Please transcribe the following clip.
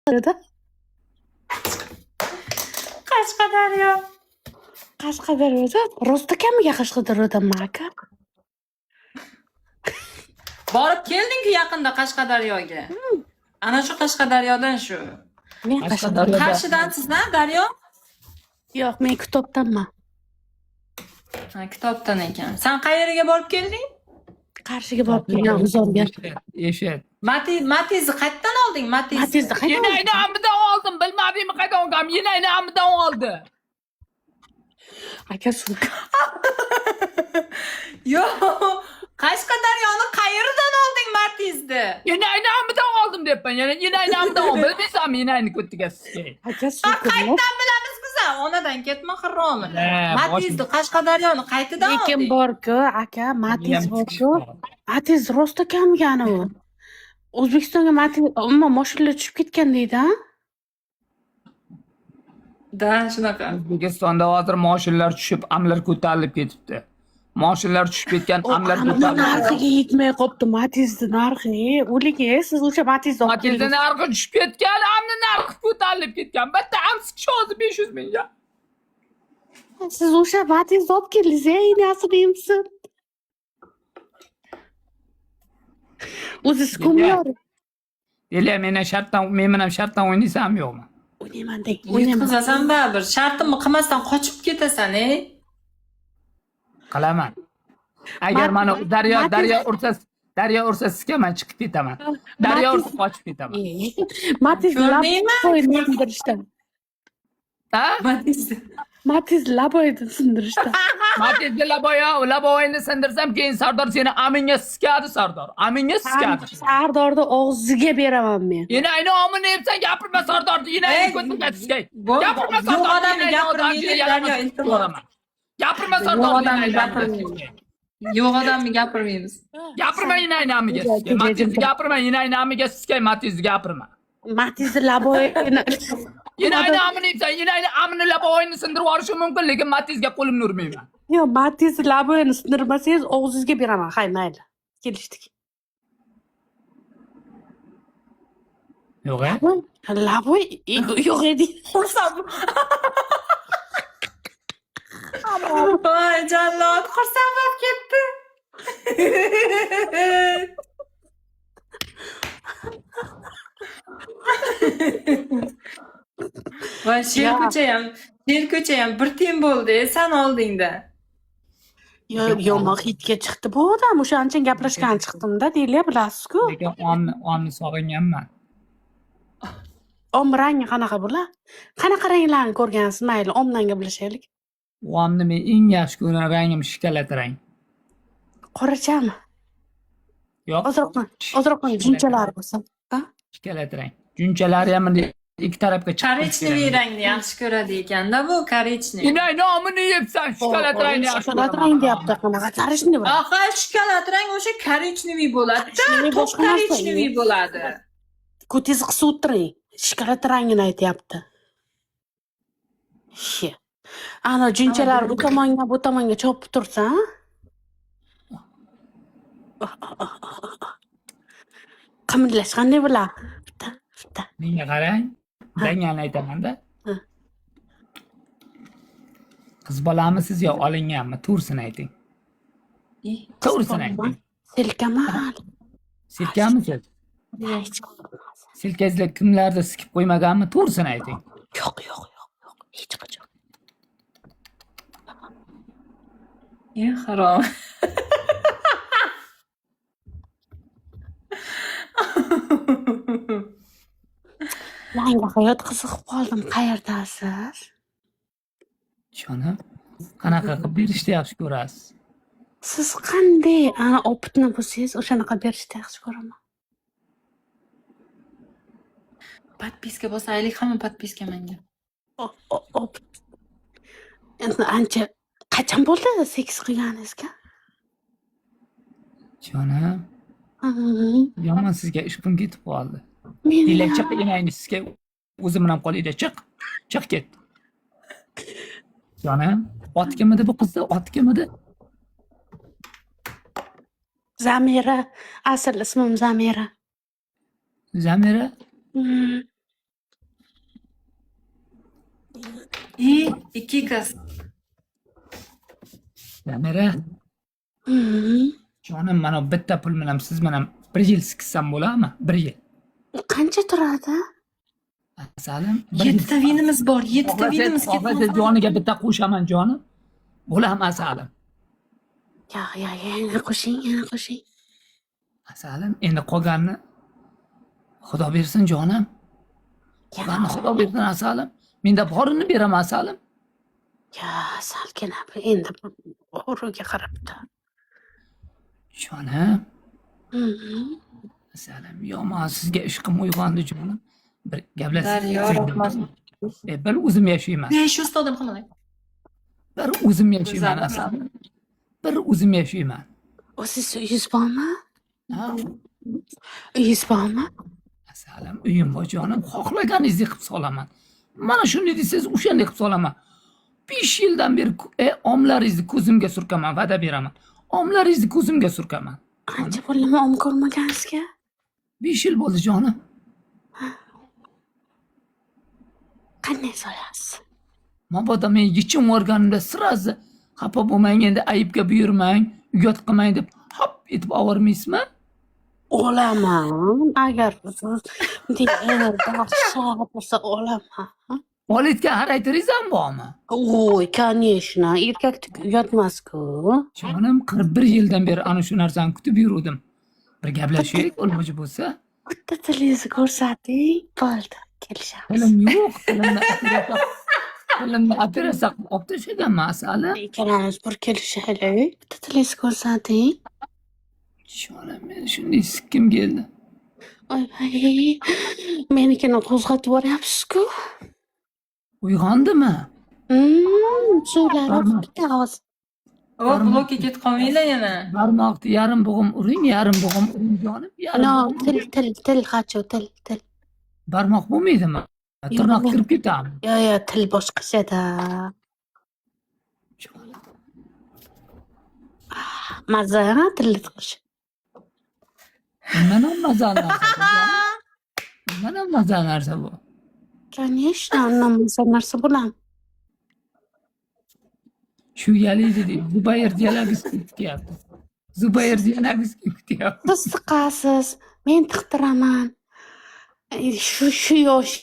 Qashqadaryoda. Qashqadaryo. Qashqadaryoda rostakamiga Qashqadaryodanmi, aka? Borib kelding-ku yaqinda Qashqadaryoga. Ana shu Qashqadaryodan shu. Men Qashqadaryo. Qashqadaryoda. Qarshidansiz-a, Daryo? Yo'q, men Kitobdanman. Ha, Kitobdan ekan. Sen qayeriga borib kelding? Qarshiga borib kelgan G'uzorga. Eshit. Matizni qayerdan olding? Matizni. Matizni qayerdan olding? Enayni amidan oldim, bilmadingmi qayerdan olganim? Enayni amidan oldi. Aka, sumka. Yo'q. Qashqadaryoni qayeridan olding Matizni? Enayni amidan oldim deyapman. Yana enayni amidan oldim. Bilmaysanmi enayni ko'tiga sizga? Aka, Ha, sumka. qayerdan bilamiz biz? Onadan ketma xirromi. Ha, Matizni Qashqadaryoni qayerdan Lekin olding? bor-ku, aka, Matiz Miyam bor-ku. Matiz rostakamiga u. O'zbekistonga Matiz umuman mashinalar tushib ketgan deydi, ha? Da, shunaqa. O'zbekistonda hozir moshinlar tushib, amlar ko'tarilib ketibdi. Moshinlar tushib ketgan, O, amlar amni ko'tarilib. narxiga yetmay qolibdi Matizni narxi. O'ling, siz o'sha Matizni olib Matizni keldingiz. narxi tushib ketgan, amni narxi ko'tarilib ketgan. Bitta am sikish hozir 500 mingga. Siz o'sha Matizni olib keldingiz, ey, enasini emsin. O'zi ko'myor. Deli, meni shartdan, men bilan shartdan o'ynaysanmi yo'qmi? O'ynayman deng, o'ynayman. Yutqizasan baribir. Shartimni qilmasdan qochib ketasan, ey. Qilaman. Agar mana daryo daryo ursa, daryo ursa sikaman, chiqib ketaman. Daryo ursa qochib ketaman. Matiz Ko'rdingmi? laboyni sindirishdi. Ha? Matizni. Matiz laboyni sindirishdi. Matizni laboya, laboyini sindirsam keyin Sardor seni aminga sikadi Sardor. Aminga sikadi. Sardorni og'ziga beraman men. Enayni omini yebsan gapirma Sardor, enayni Ey, ko'tiga sikay. bo'ldi. Gapirma Yo'q Sardor, odamni enayni gapirmaylik, og'ziga Daryo, yalamasib iltimos. yuboraman. Gapirma Sardor, Yo'q odamni enayni gapirmaymiz. Yo'q odamni gapirmaymiz. Gapirma enayni amiga sikay. Matizni gapirma, enayni amiga sikay, Matizni gapirma. Matizni laboyini Enayni amini yebsan, enayni amini laboyini sindirib yuborishim mumkin, lekin Matizga qo'limni urmayman. Yo'q, Matizni laboyini sindirmasangiz og'zingizga beraman. Hay, mayli. Kelishdik. Yo'q, Laboy yo'q edi. Xursand. Voy jallod, xursand bo'lib ketdi. Voy Sherko'cha ham, Sherko'cha ham bir tiyin bo'ldi, san oldingda. Yo, yomon hitga chiqdi bu odam. O'sha ancha gaplashgan chiqdim-da, deylar, bilasiz-ku. Lekin omni sog'inganman. Om rangi qanaqa bular? Qanaqa ranglarni ko'rgansiz? Mayli, omdan gaplashaylik. Omni men eng yaxshi ko'rgan rangim shokolad rang. Qorachami? Yo'q. Ozroqdan, ozroqdan junchalari bo'lsa. Ha? Shokolad rang. Junchalari ham bunday ikki tarafga chiqib. Korичневый rangni yaxshi ko'radi ekanda bu, korичневый. Enayni omini yebsan, shokolad rangni yaxshi Shokolad ko'raman. rang deyapti. Qanaqa korичневый? Axir shokolad rang o'sha korичневый bo'ladi-da, Korичневый to'q boshqa narsa, korичневый bo'ladi. Ko'tingizni qisib o'tiring. Shokolad rangini aytyapti. She. Ana junchalar u tomonga, bu tomonga chopib tursa, ha? Qimillash qanday bo'ladi? Bitta, bitta. Menga qarang, dangani aytaman-da. Ha. Qiz bolamisiz yo olinganmi? To'g'risini ayting. To'g'risini ayting. Selkaman. Silkamisiz? Hech ko'rmas. Silkangizda kimlarni sikib qo'ymaganmi? To'g'risini ayting. Yo'q, yo'q, yo'q, yo'q. Hech qachon. Ey harom. Yangi hayot qiziqib qoldim. Qayerdasiz? Jonim, qanaqa qilib berishni yaxshi ko'rasiz? Siz qanday ana opitni bo'lsangiz, o'shanaqa berishni yaxshi ko'raman. Podpiska bosaylik, hamma podpiska menga. Opit. Endi ancha qachon bo'ldi seks qilganingizga? Jonim, yomon sizga ishqim ketib qoldi. Men Dila chiq, enangni sizga o'zim bilan qolayda chiq. Chiq ket. Jonim, ot kim edi bu qizni? Ot kim edi? Zamira, asl ismim Zamira. Zamira? 2x. Zamira, jonim, mana bitta pul bilan siz bilan bir yil sikkizsam bo'ladimi? Bir yil. Qancha turadi? Asalim, bir yil. Yettita winimiz bor. Yettita Xohlasa, winimiz. xohlasa joniga bitta qo'shaman, jonim. Bo'ladimi, asalim? Yo, yana qo'shing, yana qo'shing. Asalim, endi qolganini Xudo bersin, jonim. Qolganini Xudo bersin, asalim. Menda borini beraman, asalim. Yo, salgina bu endi o'riga qarabdi. Jonim, asalim, yomon sizga ishqim uyg'ondi, jonim. Bir gaplashsak. Daryo, rahmat. Bir o'zim yashayman. 500 ta odam qilmang. Bir o'zim yashayman, Go'zal. asalim. Bir o'zim yashayman. O'ziz uyingiz bormi? Ha? Uyingiz bormi? Asalim, uyim bor, jonim, xohlaganingizni qilib solaman. Mana shunday desangiz, o'shanday qilib solaman. 5 yildan beri omlaringizni ko'zimga surkaman, va'da beraman. Omlaringizni ko'zimga surkaman. Qancha bo'ldimi om ko'rmaganingizga? 5 yil bo'ldi, jonim. Qanday solasiz? Mabodo men yechim yuborganimda сразу xafa bo'lmang, endi aybga buyurmang, uyat qilmang deb hop etib obormaysizmi? Olaman. Agar bunday dahshat bo'lsa, olaman. Olayotgan xarakteringiz ham bormi? Oy, конечно, erkakni uyatmas-ku. Jonim, 41 yildan beri ana shu narsani kutib yuruvdim. Bir gaplashaylik, iloji bo'lsa. Bitta tilingizni ko'rsating, bo'ldi, kelishamiz. Tilim yo'q, tilimni operatsiya qilib olib tashlaganman, asalim. Ikkalamiz bir kelishaylik. Bitta tilingizni ko'rsating. Jonim, men shunday sikkim keldi. Oy, ay, menikini qo'zg'atib yuboryapsiz-ku. Uyg'ondimi? Suvlar oqib ketdi hozir. O, blokka ketib qolmanglar yana. Barmoqni yarim bo'g'im uring, yarim bo'g'im uring, jonim, yarim No, bo'g'im. til, til, til, хочу, til, til. Barmoq bo'lmaydimi? Tirnoq kirib ketadimi? Yo, til boshqachada. Jonim. Maza, ha, tilni tiqish. Bundan ham mazali narsa bu, jonim. Bundan ham mazali narsa bu. Конечно, undan maza narsa bo'ladimi? Shu yalaydi deydi. Zubayr yalagisi kelib kutyapti. Zubayr yalagisi kelib kutyapti. Siz tiqasiz, men tiqtiraman. Shu yosh